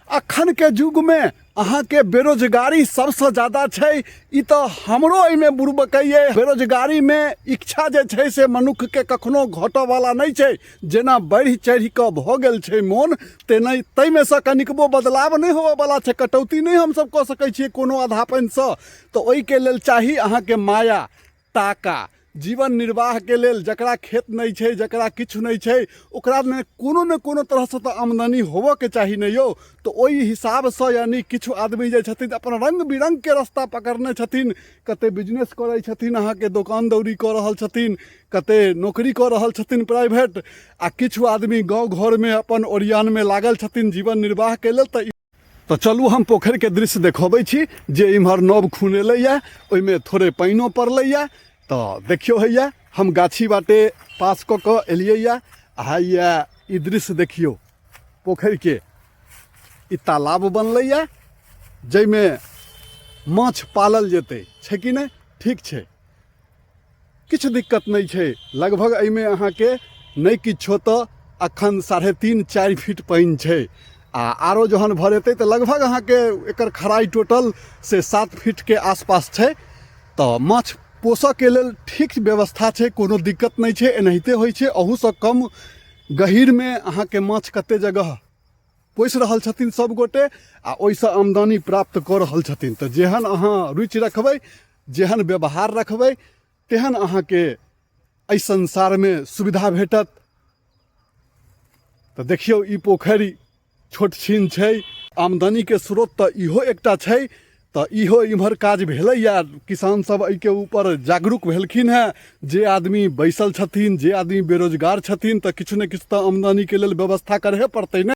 अखनके युगमे अहाँके बेरोजगारी सबसँ ज्यादा छै। ई तऽ हमरो एहिमे बुड़बकैए। बेरोजगारीमे इच्छा जे छै से मनुक्खके कखनो घटऽवला नहि छै। जेना बढ़ि चढ़ि कऽ भऽ गेल छै मोन, तेना ताहिमे सँ कनिकबो बदलाव नहि होबऽवला छै। कटौती नहि हमसब कऽ सकै छियै कोनो आधा पानिसँ। तऽ ओहिके लेल चाही अहाँके माया, टाका, जीवन निर्वाहके लेल। जकरा खेत नहि छै, जकरा किछु नहि छै, ओकरा ने कोनो ने कोनो तरहसँ तऽ आमदनी होबऽके चाही ने यौ। तऽ ओहि हिसाबसँ यानि किछु आदमी जे छथिन, अपन रङ्ग बिरङ्गके रस्ता पकड़ने छथिन। कते बिजनेस करै छथिन, अहाँके दोकान दौरी कऽ रहल छथिन, कते नौकरी कऽ रहल छथिन प्राइवेट, आ किछु आदमी गाँव घरमे अपन ओरियानमे लागल छथिन जीवन निर्वाहके लेल। तऽ चलू, हम पोखरिके दृश्य देखबै छी जे इम्हर नव खुनेलैए, ओहिमे थोड़े पानिओ पड़लैए। तऽ देखियौ, हैया हम गाछी बाटे पास कऽ कऽ एलियैए आ हैया ई दृश्य देखियौ पोखरिके। ई तालाब बनलैए जाहिमे माछ पालल जेतै, छै कि नहि? ठीक छै, किछु दिक्कत नहि छै। लगभग एहिमे अहाँके नहि किछो तऽ अखन 3.5-4 फीट पानि छै, आ आरो जहन भरेतै तऽ लगभग अहाँके एकर खराइ टोटल से 7 फीटके आसपास छै। तऽ माछ पोसऽके लेल ठीक व्यवस्था छै, कोनो दिक्कत नहि छै। एनाहिते होइ छै, अहूसँ कम गहीरमे अहाँके माछ कते जगह पोसि रहल छथिन सब गोटे आ ओहिसँ आमदनी प्राप्त कऽ रहल छथिन। तऽ जेहन अहाँ रुचि रखबै, जेहन व्यवहार रखबै, तेहन अहाँके एहि संसारमे सुविधा भेटत। तऽ देखियौ, ई पोखरि छोट छिन छै, आमदनीके स्रोत तऽ इहो एकटा छै। तऽ इहो इम्हर काज भेलैए, किसान सब एहिके ऊपर जागरूक भेलखिन हेँ। जे आदमी बैसल छथिन, जे आदमी बेरोजगार छथिन, तऽ किछु ने किछु तऽ आमदनीके लेल व्यवस्था करहे पड़तै ने।